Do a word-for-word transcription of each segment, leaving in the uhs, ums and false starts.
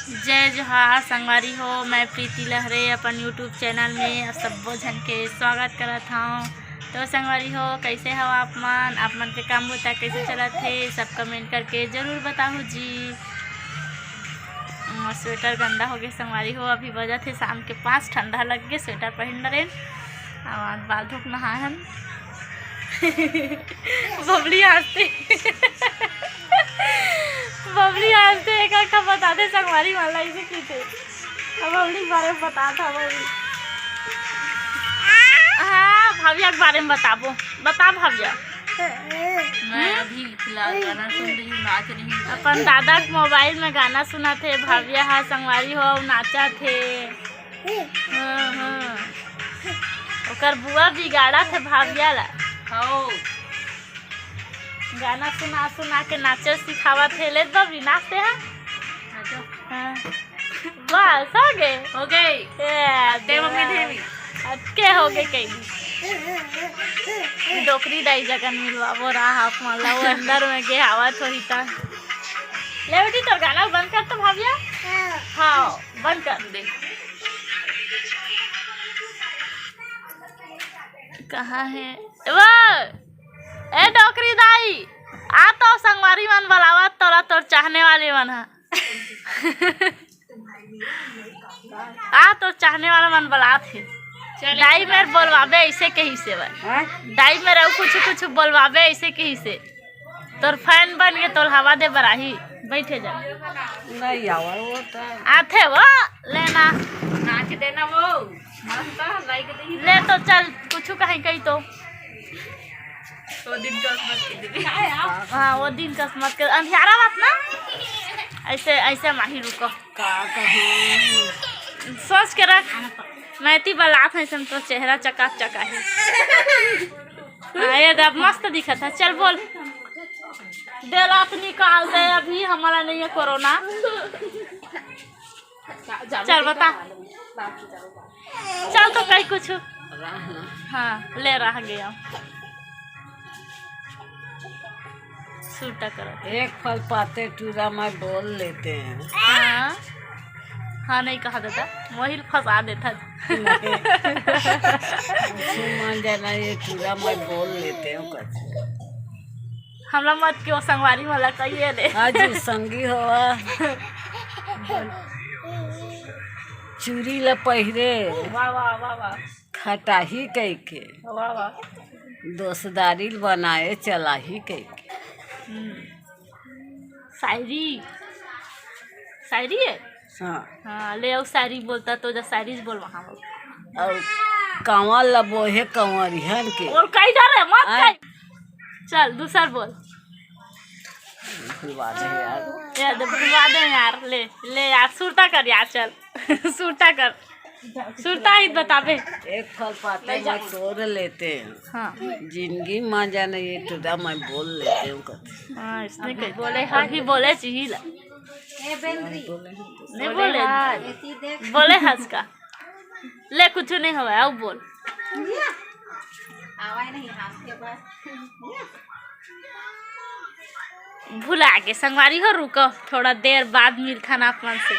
जय जोहार संगवारी हो, मैं प्रीति लहरे अपन YouTube चैनल में आप सब्बो झन के स्वागत करत हौं। तो संगवारी हो, कैसे हो आप मन? आप मन के काम बुता कैसे चलत हे, सब कमेंट करके जरूर बताहू जी। अम, स्वेटर गंदा हो गए संगवारी हो, अभी बजत हे शाम के पाँच, ठंडा लग गए, स्वेटर पहन डरेन। अब बाल धोक नहाए हन। बबली हंसते, बबली हंसते एक एक ठा बता दे संगवारी वाला इसे की थे। अब बबली के बारे में बता था बबली। हाँ, भाविया के बारे में बताबो। बता भाविया। मैं अभी फिलहाल गाना सुन रही हूँ, नाच रही हूँ। अपन दादा के मोबाइल में गाना सुनत हे भाविया हा संगवारी हो, नाचत हे। हाँ, हाँ। ओकर बुआ बिगाड़त हे भाविया ला। हौ। गाना सुना सुना के नाचे सिखावत हे। ले बबली, नाचते हैं। हाँ। बस, हो गए? हो गए। ए, अतके मम्मी देवा। अतके हो गए कहीं। डोकरी दाई जगन मिलवा, वो रहा आप मन ला, वो अंदर में गे आवत होही ता। ले बेटी, तोर गाना बंद कर तो भाविया। हाँ। हाँ, बंद कर दे। कहाँ है वो? ए डोकरी दाई, आ तो संगवारी मन बलावत तोला, तोर चाहने वाले मन हा। आ तोर चाहने वाला मन बलात हे। चल, दाई मेर बोलवाबे ऐसे कही से भाई। हाँ? दाई मेर अउ कुछ कुछ बोलवाबे ऐसे कही से। तोर फैन बन के तोल हवा दे बराही। बैठे जा। नहीं आवा वो तो। आथे वो लेना। नाच देना वो। मस्त लाइक दे। ले तो चल, कुछ कहीं कही तो। वो दिन का मत कर दे। हाँ, वो दिन का मत कर। अंधियारा बात ना। ऐसे, ऐसे माही रुको। का कहूँ? सोच के रख। मैं ती बलात है, सम तो चेहरा चकाचक आहे। हाँ, ये दब मस्त दिखत है। चल बोल। दे लात निकाल दे, अभी हमारा नहीं है कोरोना। चल बता। चल तो कहीं कुछ। हाँ, ले रह गया। सुरता करो। एक फल पाते टूरा मैं बोल लेते हैं। हाँ। हाँ, नहीं कहा दादा, वही फंसा देता। नहीं। सुमन जाना ये टूरा मैं बोल लेते हैं करके। हमला मत क्यों संगवारी वाला कहिए रे। आज संगी होवा। चूरी ला पहिरे। वाह, वाह, वाह, वाह। खटाही कहिके। वाह, वाह। दोस्तदारी बनाए चलाही कहिके। हम्म। शायरी, शायरी है? हाँ। हाँ, ले आओ शायरी बोलता तो जा शायरी बोल वहाँ बोल। और कंवर ला बोहे कंवरिहन के। और कई जा रहे, मत आय। कई। चल, दूसर बोल। भुलवा दे यार। यार, भुलवा दे यार, ले, ले यार, सुरता कर यार, चल। सुरता कर। सुरता ही बताबे। एक फल पाते मैं तोड़ लेते हैं। हाँ। जिंदगी माँ जाने ये टूरा मैं बोल लेते हैं करके। हाँ, इसने कही। बोले, हाँ, अभी बोले चाहिए ला। ए बेंद्री। नहीं बोले। बोले हंस का। ले, कुछ नहीं हुआ, आओ बोल। आवाज नहीं, हाथ के पास। भुला के संगवारी हो, रुको, थोड़ा देर बाद मिलथन आप मन से।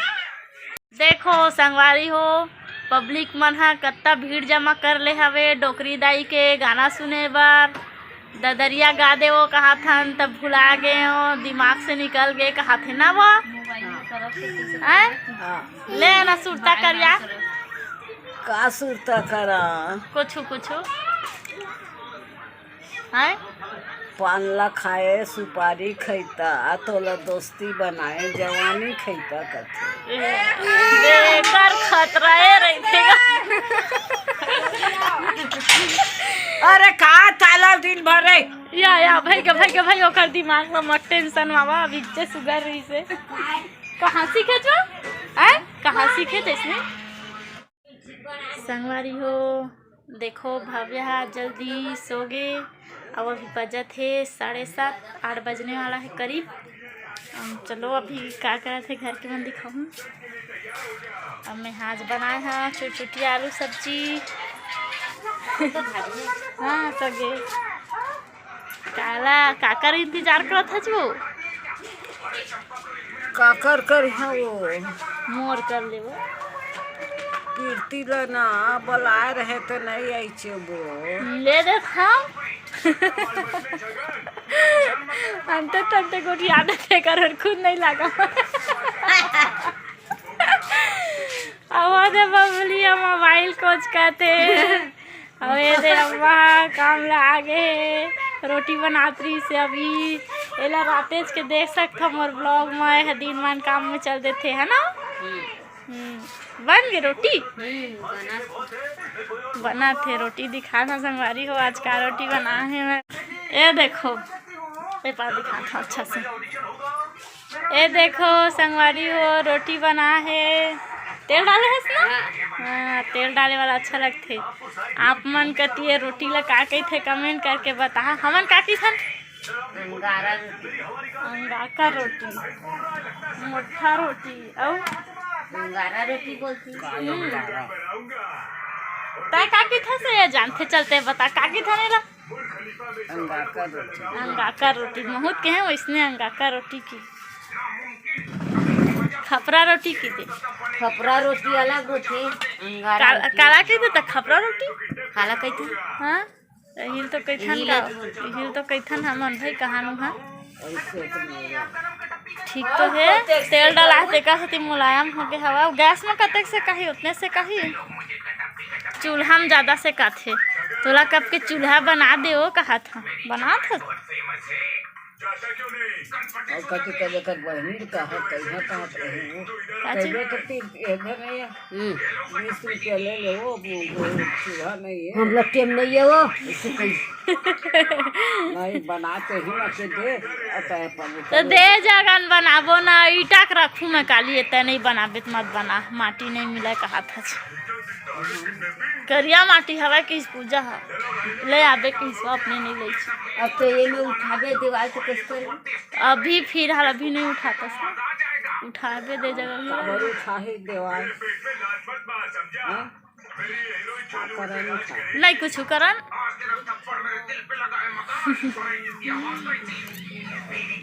देखो संगवारी हो, पब्लिक मन ह कत्ता भीड़ जमा कर ले हवे डोकरी दाई के गाना सुने बर। ददरिया गा दे वो कहाथन, तब भुला गए हो, दिमाग से निकल गए कहाथे ना वो। हैं? हाँ। ले ना सुरता करिया। का सुरता करा? कुछु कुछु। हैं? पान ला खाए, सुपारी खैता, तोला दोस्ती बनाए, जवानी खैता कथे। ए, बेकार खतरा ए रहिथे गा। अरे का ताला दिन भर रे। या, या, भाई के, भाई के, भाई, ओकर दिमाग में मत टेंशन मावा, अभी इज्जत सुगर रही से। कहाँ सीखे जो? हैं? कहाँ सीखे थे इसमें? संगवारी हो, देखो, भाव्या ह जल्दी सो गे। अब अभी बजत हे साढ़े सात, आठ बजने वाला है करीब। अम, चलो, अभी का करत हे घर के मन दिखाऊँ। अब मैं आज बनाए हा चुटचुटिया आलू सब्जी। हाँ, सगे। काला, काकर इंतजार करत हच वो? काकर करिहा वो? मोर कर लेबो। कीर्ति ला ना बलाए रहे त नहीं आइचे वो। ले देत हम। अंते तंते गोठिया देते कर खुद नहीं लगा। अब दे बबली मोबाइल कोच करते। अउ ए दे अम्मा काम ला आगे हे, रोटी बनात रहिस हे अभी। एला रातेच के देख सकथव मोर vlog म, एह दिन मन काम म चल देथे, है ना? हम्म। हम्म, बन गे रोटी? हम्म, बना। बनत हे रोटी, दिखात हव संगवारी हो, आज का रोटी बनाए हे मैं। ए देखो, ए पा दिखात हव अच्छा से। ए देखो संगवारी हो, रोटी बना हे। तेल डाले हस ना? हाँ। हाँ, तेल डाले वाला अच्छा लगथे। आप मन कति ये रोटी ला का कहिथे, comment करके बता। हमन का कहिथन? अंगारा रोटी। अंगाका रोटी, मोटा रोटी, अउ अंगारा रोटी बोलथे। हम्म। तैं का कहिथस ये जानथे, चलते बता, का कहिथन एला? अंगाका रोटी। अंगाका रोटी, महूँ त कहेंव वइसने अंगाका रोटी कि खपरा रोटी कहिथे। खपरा रोटी अलग होथे, अंगारा काला, रोटी। काला कहिथे त खपरा रोटी? काला कहिथे? हाँ, एहिल तो कहिथन एहिल का? तो बोलथे। एहिल तो कहिथन हमन भाई, कहानू हा। ठीक तो हे, तेल डलाए हे तेकर सेती मुलायम होगे हवय। गैस म कतेक सेकाही, ओतने सेकाही। चूल्हा म जादा सेकाथे। तोला कब के चूल्हा बना दे, ओ कहत हंव। बनात हस? अउ कति कहे कर बहिनी कहा, कहिया कहत रही वो। काची? तबे तो तीन, एक घर नहीं है। हम्म। बीस रुपया ले ले वो, वो, वो चूल्हा नहीं है। हम लोग टेम नहीं है वो। इसे कहीं नहीं बनाते ही ना के दे, अतः अपन तो दे जगन बनाबो ना, ईटा के रखू ना काली, एते नहीं बनाबे त मत बना, माटी नहीं मिला कहा था। करिया माटी हवय किस पूजा ह, ले आबे किस अपने नहीं ले छी। अब तो ये में उठाबे दीवार तो किस पर? अभी फिलहाल अभी नहीं उठाता से, उठाबे दे जगह भी काबर उठाही देवाल? हाँ? का करन उठा? नहीं कुछ करन।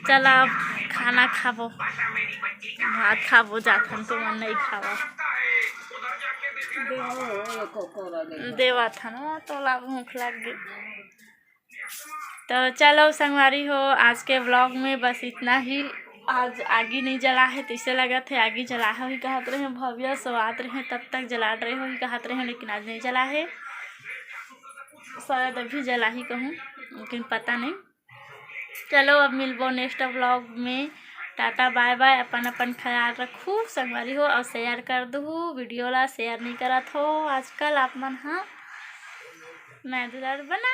चला अब खाना खाबो, भात खाबो, जाथन तो मन नहीं खावा। देवा थन, तोला भूख लग गई। तो चलो संगवारी हो, आज के vlog में बस इतना ही। आज आगी नहीं जला है, तइसे लगत है आगी जला है, वही कहत रहे भव्य सो आत रहे, तब तक जला रहे हो, वही कहत रहे, लेकिन आज नहीं जला है, शायद अभी जला ही कहूँ, लेकिन पता नहीं। चलो अब मिलबो next vlog में। टाटा bye bye, अपन अपन ख्याल रखू संगवारी हो, और share कर दू video ला, share नहीं करत हो आजकल आप मन हा। मैं दुलार बना